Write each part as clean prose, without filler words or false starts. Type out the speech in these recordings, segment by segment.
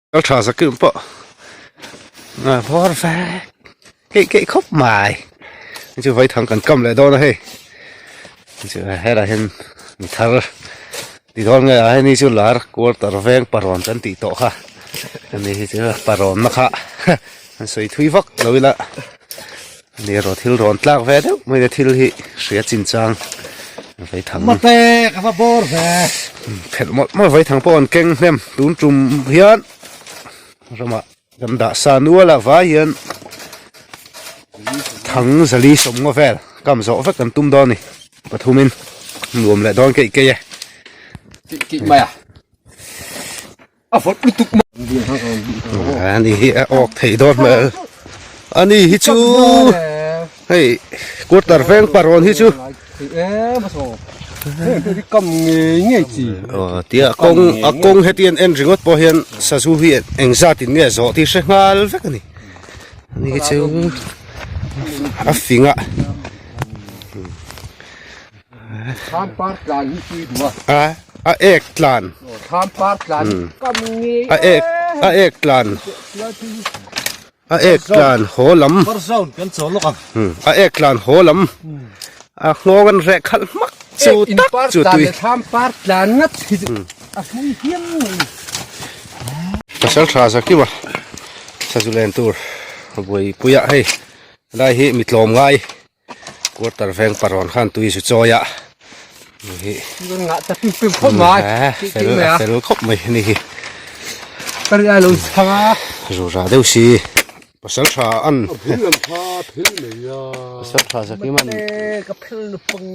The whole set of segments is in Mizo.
Kal tha zakim pawh a bawr vek keih keih khawp mai chu vaithang kan kam leh dawn a hei chu helaiah hian mi thar ti dawn nge a heni chu lar quarter veng parawn kan tih tawh kha ani hi chu parawn na kha an sawi thui vak lo ila ani erawh thil rawn tlak ve deuh mai a thil hi hria chin chang vaithang mate ka va bawr ve phelh mawlh mawlh vaithang pawh an keng hnem tun tum hian ramah kan dah sa nual a vai hian thang zali sawmngaw vel kam zawh vek kan tum dawn a ni pathumin nuam leh dawn keih keih e keih keih mai a. A vawt lutuk mai. Ani hi a awk thei dawn hmel. Ani hi chu hei quarter veng parawn hi chu. Kam ngei ngei chi. Aw tia kawng a kawng heti an en ringawt pawh hian sazu hi engzat in nge zawh tih hre nghal vek a ni. Ani hi chu a fing a. Thlam par tlan hi tui duh a. A a ek tlan. Thlam par tlan kam nge. A ek a ek tlan. A ek tlan haw lam. Par zawn kan chawl lawk ang. A ek tlan haw lam. A nghawng an reh khalh hmak chu tak chu tui. Thlam par tlan ngat hi chu a hlui hiam mai. Pasal tha zakima sazu len tur buaipuia hei lai hi mi tlawm ngai. Quarter veng parawn khan tui zu chawi a ni hi ngah ta pim pim khawp mai fel a fel khawp mai ni hi ka ri ai lo chhang a zu ra deuh si pasal tha an phil lam kha phil mai a pasal tha zakim an ka phil nu pang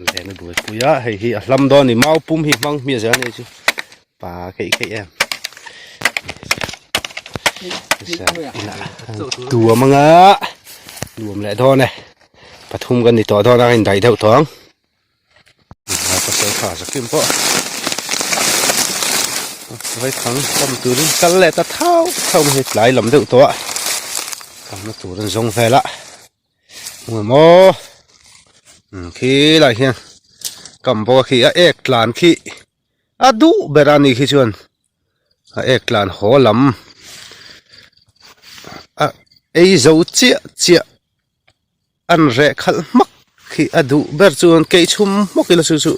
len a buai pui a hei hi a hlam dawn a ni mau pum hi hmang hmiah zel a ni chu Pa keih keih em. Tuam anga nuam leh dawn e. Pathum kan ni tawh dawn a indaih deuh tawh ang. Pasal tha zakim pawh. Vaithang kam turin kal leh ta thau thau mai hei tlai lam deuh tawh a. Kamna tur an zawng vel a. Maw khi lai hian kam bawk a khi a ek tlan khi. A duh ber a nih khi chuan a ek tlan haw lam a ei zo chiah chiah an reh khalh hmak khi a duh ber chuan keih chhum hmawk ila chu chu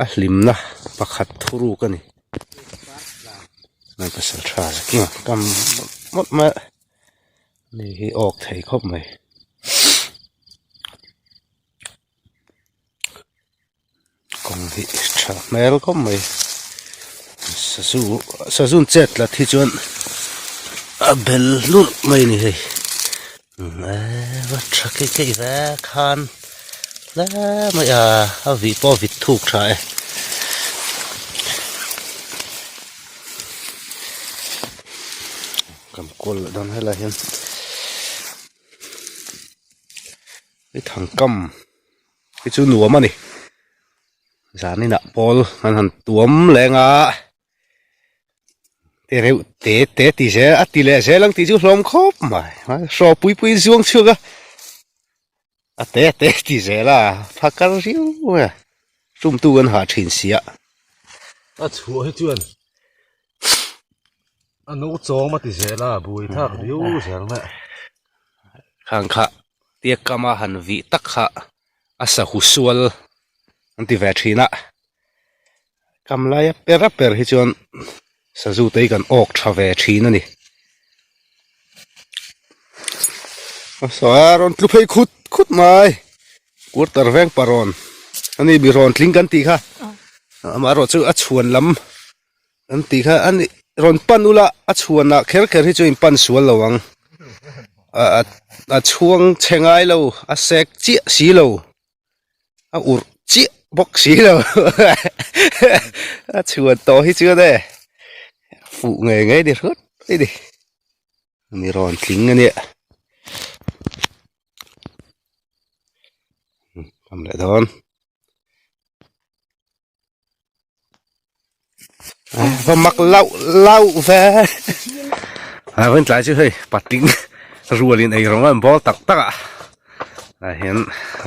a hlimna pakhat thuruk a ni hmai pasal tha zakin kam mawlh mai a ni hi awk thei khawp mai. Kawng hi tha hmel khawp mai sazu sazun chet tlat hi chuan a bel hlurh mai a ni hei eee tha keih keih ve khan hle mai a a vih pawh a vit thuk tha e. Kan kawl leh dawn helai hian i thangkam. Hi chu nuam a ni zaninah pawl an han tuam leng a te reuh te te ti zel a ti leh zel ang tih chu hlawm khawp mai hraw pui pui in zuang chhuak a a te te ti zel a phakar riau mai a tumtu an hah thin si a. A chhuah hi chuan a no chawm a ti zel a buai thlak riau zel mai a. Khang kha Tiak kama han vih tak kha a sahu sual an ti ve thin a, kam laia per a per hi chuan sazu te hi kan awk tha ve thin a ni. A rawn tlu phei khut khut mai, quarter veng parawn a ni mi rawn tling kan tih kha amaherawh chu a chhuan lam An tih kha a ni rawn pan ula a chhuanah kher kher hi chu in pan sual lo ang a a chhuang chhe ngai lo a sek chiah si lo a urh chiah bawk si lo a chhuan tawh hi chuan e fuh ngei ngei ni ringawt mai ni mi rawn tling a nia tam leh dawn. Va mak lauh lauh ve a vawiin tlai chu hei patling rualin ei rawng a an bawl tak tak a ah hian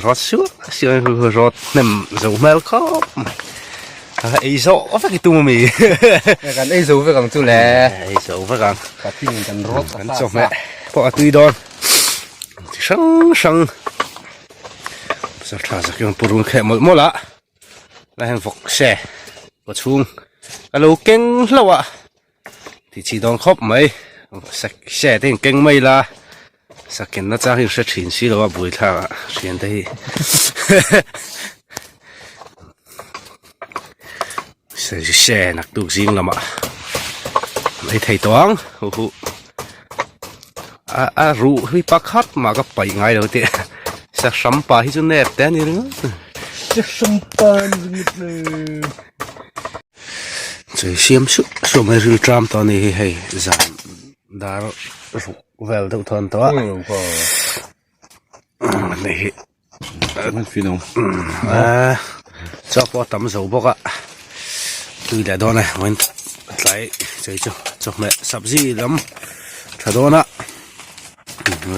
rawt suah suah in rawt hnem zo hmel khawp mai. Ei zawh vek i tum a mi. Kan ei zo vek ang chu le. Ei zo vek ang. Patling kan rawt kan chawhmeh pawh a tui dawn. Chi hrang hrang. Pasal tha zak hian purun kheh mawlh mawlh a. Lai hian vawk se kaw chhung a lo keng hlauh a. Ti chi dawn khawp mai. Se te in keng mai la. Saken na chang hi hre thin si lo a buaithlak ah thian te hi se naktuk zing lamah an ei thei tawh ang huhu a a ruh hi pakhat mah ka paih ngai lo tih sa hram pa hi chu nep te a ni ringawt sa hram pa ni ringawt le chei siam suh suh mai rilṭam tawh a ni hi hei zan dar ruk vel deuh thawn tawh a hei hi aaa chaw pawh a tam zo bawk a tui leh dawn e vawiin tlai chei chu chawhmeh sabzi lam tha dawn a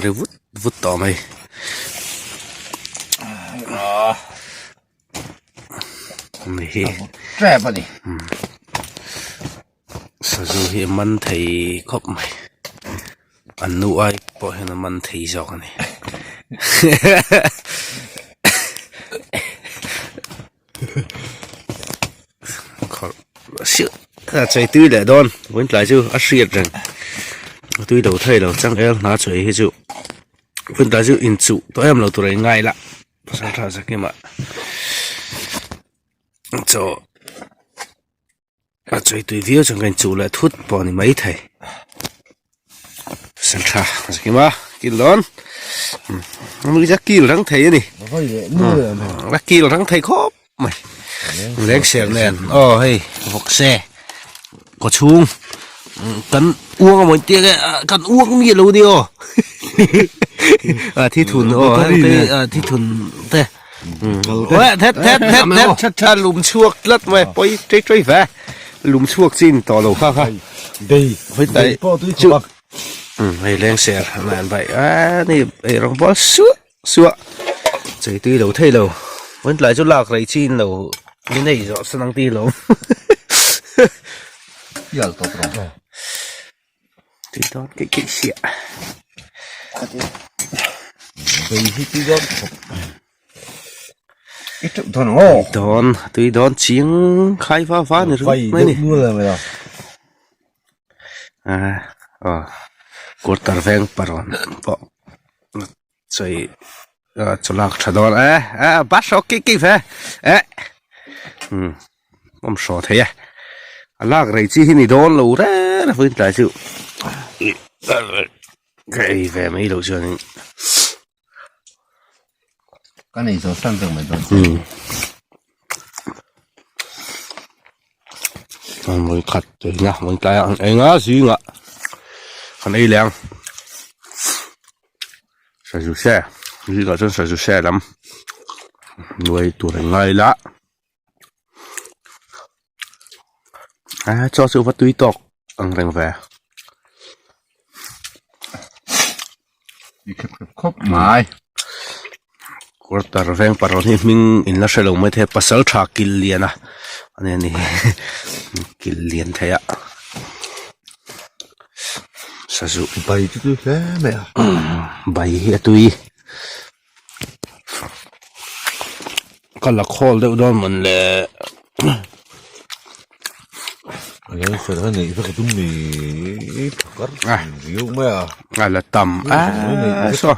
ri vut vut tawh mai. Hei hi Sazu hi a man thei khawp mai an nu ai pawh hian a man thei zawk a ni khawrh siah a chei tui leh dawn vawiin tlai chu a hriat reng a tui lo thei lo changel hna chei hi chu vawiin tlai chu inchuh tawh em lo tur a inngai la pasal tha zakima chaw. A chawi tui viau chuan ka inchuh leh thut pawh a ni maithei sentha a kim a kil dawn a kil rang thei a ni a kil rang thei khawp mai leng ser nen aw hei vawk se kaw chhung kan uang amaw inti ang e kan uang mi alo ni aw a thithun aw thithun te. Thet thet thet thet thet thet lum chhuak tlat mai pawi tei tei ve lum chhuak chi ni tawh lo kha kha dei dei pawh tui khawp a hei leng ser an bai a ni ei rawng bawr suah suah chei tui lo thei lo vawiin tlai chu lak rei chi in lo ni nei zawh san ang ti lo pial tawp rawh tui dawn keih keih siah bei hi tui dawn khawp i teuh dawn ang aw dawn tui dawn chiang khai va va ni ringawt mai ni a aw quarter veng parawn pawh chawi chaw lak tha dawn e a bus hrawk kik kik ve eh umm awm hraw thei e a lak rei chi hi ni dawn lo reng a vawiin tlai chu ka ei ve mai loh chuanin ka nei zo san vek mai dawn umm vawi khat tuina vawiin tlai ah an eng a zingah kan ei leh ang. Sazu se zingah chuan sazu se lam nuai tur an ngai la a chaw chu va tui tawk ang reng ve i khep khep khawp mai quarter veng parawn hi hming in la hre lo mai thei pasal tha kil lian a ani ani kil lian thei a. Sazu bai chu tui hle mai a bai hi a tui ka la khawl deuh dawn mawn le a la tam a saw.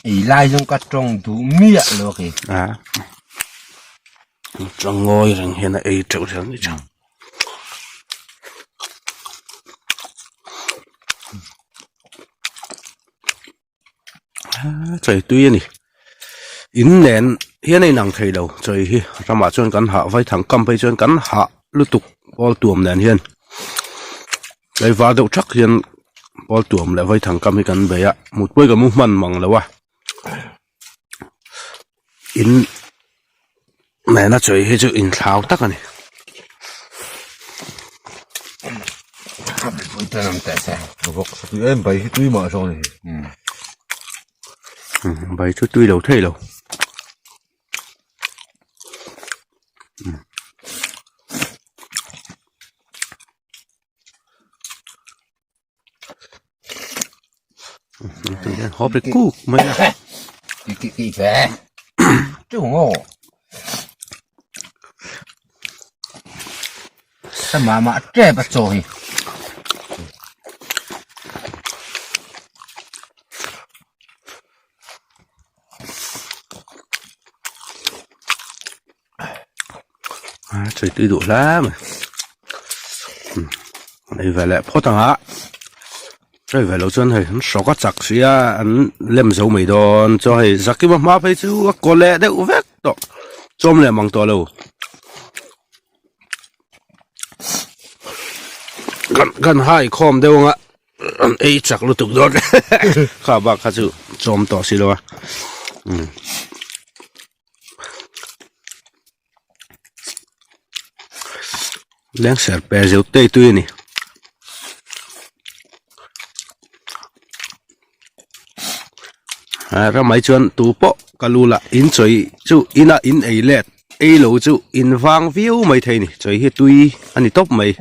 Ei lai zawng ka tawng duh miah lo a kei. A tawng ngawi reng hian a ei teuh zel mai thin. Chawi tui a ni. In nen hian a inang thei lo chawi hi ramah chuan kan hah vaithang kam phei chuan kan hah lutuk pawl tuam nen hian. Tlai var deuh thak hian pawl tuam leh vaithang kam hi kan bei a mut pawh hi ka mu hman mang lo a in nena chawi hi chu inthlau tak a ni. Tanam teh se. Vawk sa tui em bai hi tui mah zawng ni. Bai chu tui lo thei lo. Hawp ri kuk mai a. Ki ki ve. Chu ngo. Sa ma ma trep a chaw hi. A chhui tui duh hle mai ei ve leh phawt ang a hei ve loh chuan hei an hrawk a chak si a an lem zo mai dawn chuan hei zakima hma phei chu a kaw leh deuh vek tawh chawm leh mang tawh lo kan kan hai khawm deuh ang a an ei chak lutuk dawn kha bak kha chu chawm tawh si lo a umm. Lengser per zeuh tei tui a ni. Ah ramai chuan tu pawh ka lu lah in chawi chu inah in ei let ei lo chu in vang viau mai thei a ni chawi hi tui a ni tawp mai.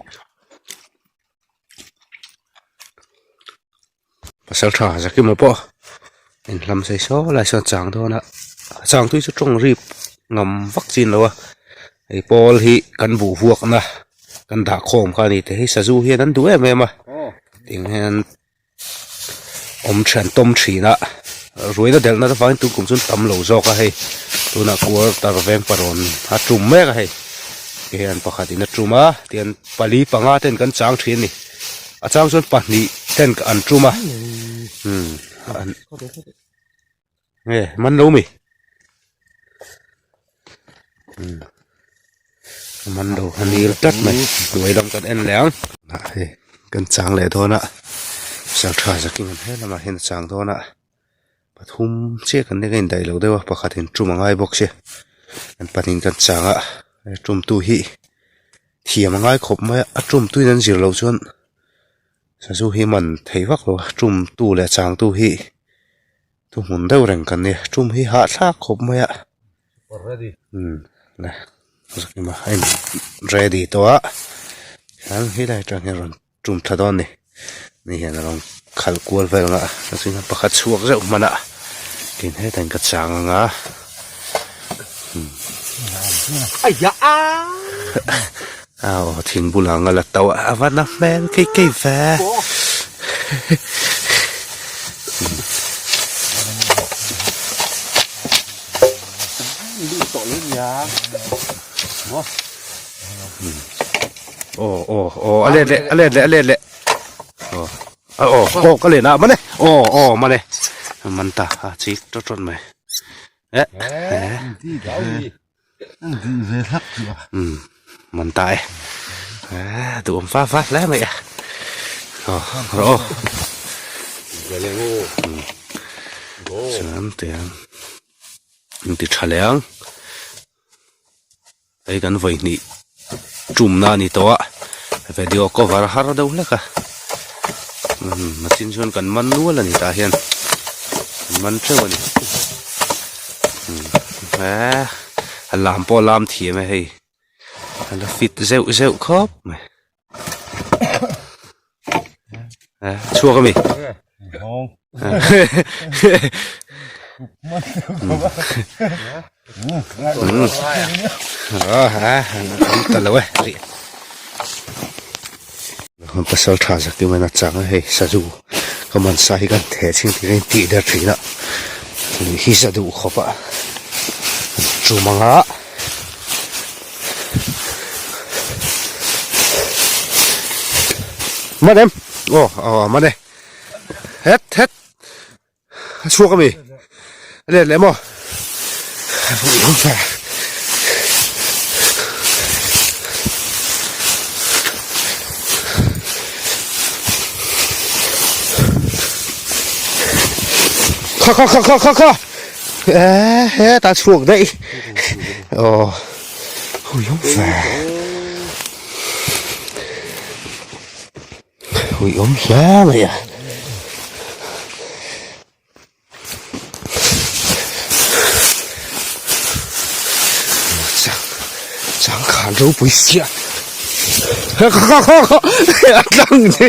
Pasal tha Zakima pawh inhlam sei saw lai sawn chang dawn a chang tui chu tawng rip ngam vak chin lo a hei pawl hi kan buh vuak na kan dah khawm kha a ni te hei sazu hian an duh em em a tiang hian awm thian tawm thin a ruaina delh na te vangin tun kum chu an tam lo zawk a hei tunah quarter veng parawn a tum mek a hei hian pakhat in a tum a tian pali panga ten kan chang thin a ni. A chang chuan pahnih ten an tum a umm an nge man lo mi umm man lo a nil tlat mai hnuai lam kan en leh ang ah hei kan chang leh dawn a saltha zakin he lamah hian a chang dawn a pathum chiah kan nia indaih lo deuh a pakhatin tum a ngai bawk sia an pahnihin kan chang a tum tu hi. Thiam a ngai khawp mai a, a tum tuin an zir loh chuan sazu hi man thei vak lo a, tum tu leh chang tu hi thuhmun deuh reng kan nia, tum hi hahthlak khawp mai a umm le zakima a in ready tawh a chuan helai atang hian rawn tum thla dawn a ni ni hian a rawn khalh kual vel ang a chuan pakhat chhuak zeuh hman a tin hetah hian ka chang ang a aw thing bulah ang a la to a a va na hmel keih keih ve. Aw aw aw a let leh a let leh a let leh aw aw aw ka len a mane aw aw mane man ta a chik tawt tawt mai eh eh um man ta e eh duhawm fa fa hle mai a aw rawh aw chuan tiang inti tha leh ang. Hei kan vawi hnih tumna a ni tawh a video cover har deuh hlek a umm a chin chuan kan man nual a ni tah hian kan man teuh a ni umm eee a lam pawh a lam thiam e hei a la fit zeuh zeuh khawp mai eh chhuak a mi. Pasal tha zak te hian a chang a hei sazu ka man sa hi kan theh chhing tih ka intih der thin a hi sa duh khawp a chum ang a. Man em aw aw man e het het a chhuak ami a let leh maw kha kha kha kha kha kha e hetah a chhuak daih aw hui hawng fe. Ui awm hle mai a. Changkhan ropui sia. Kha kha kha kha a tlang ni.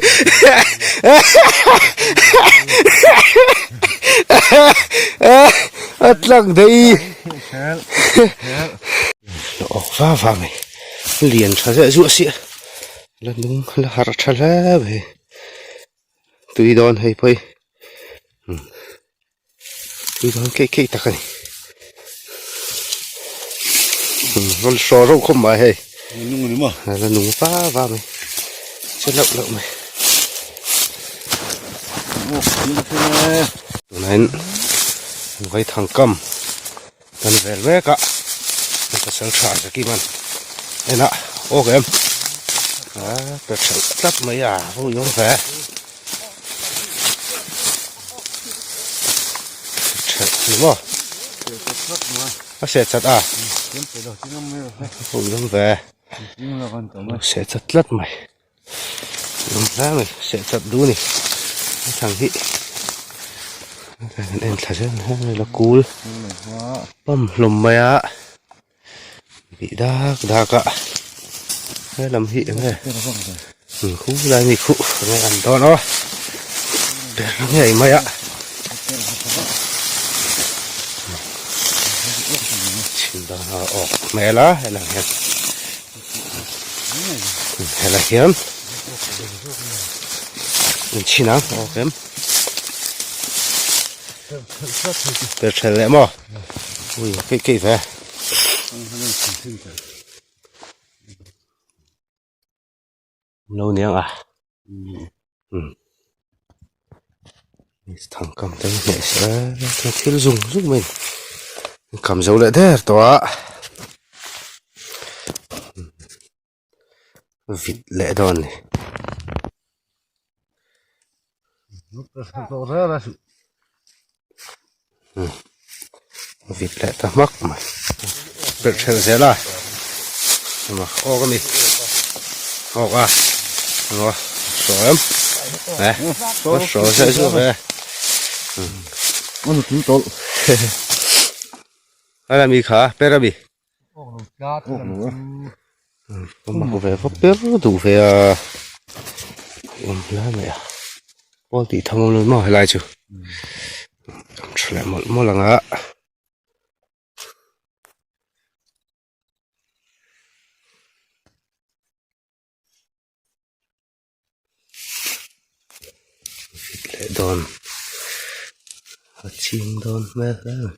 A tlang dei. Awk va va mai. Lian tha zeh zuah sia. La nung la harh tha hle mai. Tui dawn hei pawh hi tui dawn keih keih tak a ni rawn hraw reuh khawp mai hei la nung va va mai che loh loh mai tunah hian vaithang kam kan vel mek a pasal tha zakiman en a awk em a pe tha tlat mai a ho i awm ve tha ni maw a seh chat a ho i awm ve seh chat tlat mai awm hle mai seh chat duh a ni a thang hi kan en thla zel mai la kul pam hlawm mai a bih dak dak a helam hi eng nge khu lai mi khuh eng nge an dawn aw ber ngei mai a chhim dan a awk hmel a helam hian. Helai hian inchhin ang awk em per ṭhel leh maw ui keih keih ve lo niang a thang kam te hneh se thil zung zung mai a kam zo leh der tawh a vit leh dawn a ni. Vit leh ta hmak mai perh thelh zel a awk a ni awk a maw saw em eh saw zeuh zeuh ve a mi kha per a mi. Awm ve vak ber duh ve a awm hle mai a pawl tih tham awm lo maw helai chu kan tha leh mawlh mawlh ang a. Leh dawn a ching dawn hmel hle mai.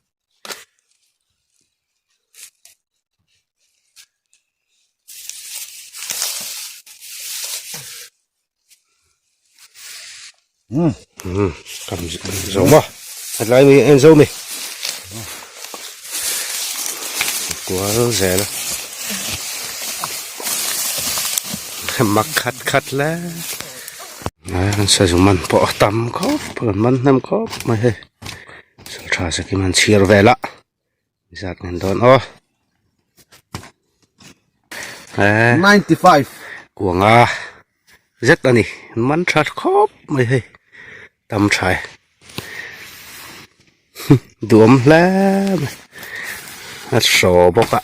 Um kam zo maw hetlai mi en zo mi kual zel a mak khat khat hle an sazu man pawh a tam khawp an man hnem khawp mai hei tha sakim an chhiar vel a zat ngen dawn aw 95 kuanga zet a ni man tha khawp mai hei tam tha e duhawm hle mai a hraw bawk a.